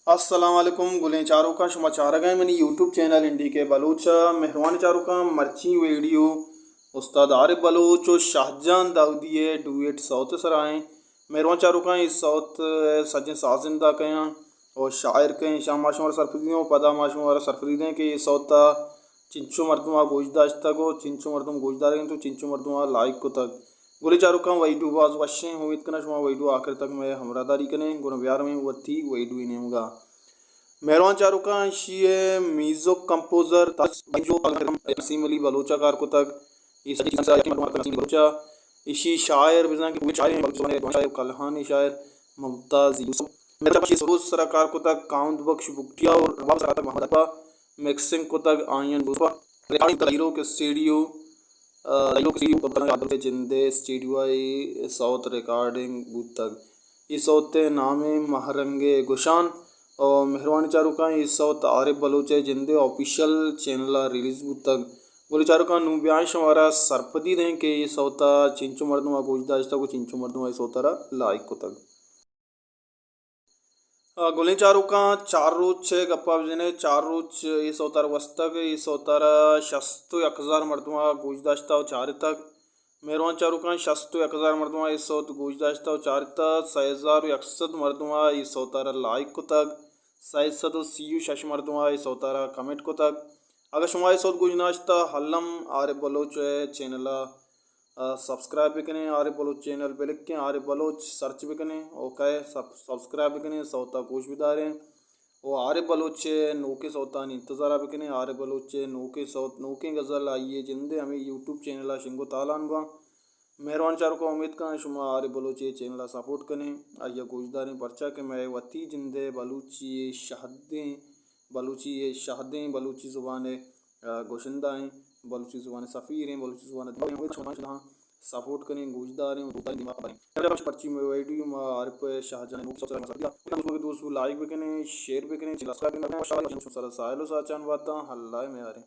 السلام علیکم گلیں چاروکاں، شما چارگ ءَ منی یوٹیوب چینل این ڈی کے بلوچ ءَ۔ مہروانیں چاروکاں، مرچی ویڈیو استاد عارف بلوچ و شاہجان داؤدی ءِ ڈویٹ سوت ءِ سرا ایں۔ مہروان چاروکاں، اے سوت ءِ سجیں سازندہ کئے آں و شاعر کئے، ایشاں ما شمارا سرپدی دیں و پدا ما شمارا سرپدی دیں کہ اے سوت ءَ چنچو مردماں گوش داشتگ و چنچو مردم گوش دارگ انت و چنچو مردماں لائک کتگ۔ گلیں چاروکاں، ویڈیو باز وشیں، امیت کناں شما ویڈیو آخر تک مئے ہمراہداری کنیں۔ گڑا بیا رویں وتی ویڈیو ءِ نیمگا۔ مہروان چاروکاں، ایشی ءِ میوزک کمپوزر تاج بنجو، نسیم علی بلوچ ءَ کار کتگ۔ اے سجی چیزاں کہ مردم نسیم بلوچ ءَ، ایشی شاعر بزاں کہ کوئی شاعر ہیں، بلوچ زبان ءِ دوئیں شاعر و کلہانی شاعر ممتاز یوسف۔ میرا بخش سروز سرا کار کتگ، کاوند بخش بگٹیا و رباب سرا کتگ محمد اکبر، مکسنگ کتگ آئین یوسف، ریکارڈنگ کتگ ہیروک اسٹوڈیو، آ، ہیروک اسٹوڈیو کتگ، عادل ءِ جند ءِ اسٹوڈیو ءَ اے سوت ریکارڈنگ بوتگ۔ اے سوت ءِ نام ایں مہرنگ ءِ گشان و مہروانیں چاروکاں، اے سوت عارف بلوچ ءِ جند ءِ آفیشل چینل ءَ ریلیز بوتگ۔ گلیں چاروکاں، نوں بیائیں شمارا سرپدی دیں کہ اے سوت ءَ چنچو مردماں گوش داشتگ و چنچو مردماں اے سوت ءَ را لائک کتگ۔ آ، گلیں چاروکاں، چار روچ ءِ گپا بجنیں۔ چار روچ اے سوت ءَ را گوستگ، اے سوت ءَ را شست و یک ہزار مردماں گوش داشتہ و چارتگ۔ مہروان چاروکاں، شست و یک ہزار مردماں اے سوت گوش داشتہ و چارتہ، سئے ہزار و یک سد مردماں اے سوت ءَ را لائک کتگ، سئے سد و سی و شش مردماں اے سوت ءَ را کمنٹ کتگ۔ اگاں شما اے سوت گوش نہ داشتہ، الم عارف بلوچ ءِ چینل ءَ آ، سبسکرائب بکنیں، عارف بلوچ چینل بلکیں، عارف بلوچ سرچ بکنیں، اوکے، سب-، سبسکرائب بکنیں، سوت ءَ گوش بداریں و عارف بلوچ ءِ نوکیں سوتانی انتظار ءَ بکنیں۔ عارف بلوچ ءِ نوکیں سوت، نوکیں غزل آئی ءِ جند ءِ ہمے یوٹیوب چینل ءَ شنگ و تالان باں۔ مہروان چاروکاں، امیت کناں شما عارف بلوچ ءِ چینل ءَ سپورٹ کنیں، آئی ءَ گوش داریں، پرچا کہ مئے وتی جند ءِ بلوچی ءِ شہدیں بلوچی ءِ شہدیں، بلوچی زبان ءِ، آ، گشندہ ایں، بلوچی زبان ءِ سفیر ایں، بلوچی زبان ءِ دیوان ایں۔ شما شما سپورٹ کنیں، گوشداریں و دوستانی دماغ ءَ بریں۔ پرچی مئے ویڈیو ما عارف شاہجان نوک سبسکرائب مہ سپدیا۔ دوست لائک بکنیں، شیئر بکنیں، سبسکرائب بکنیں۔ شما سرا ساہیل و ساچان باتاں، اللہ ءِ میاریں۔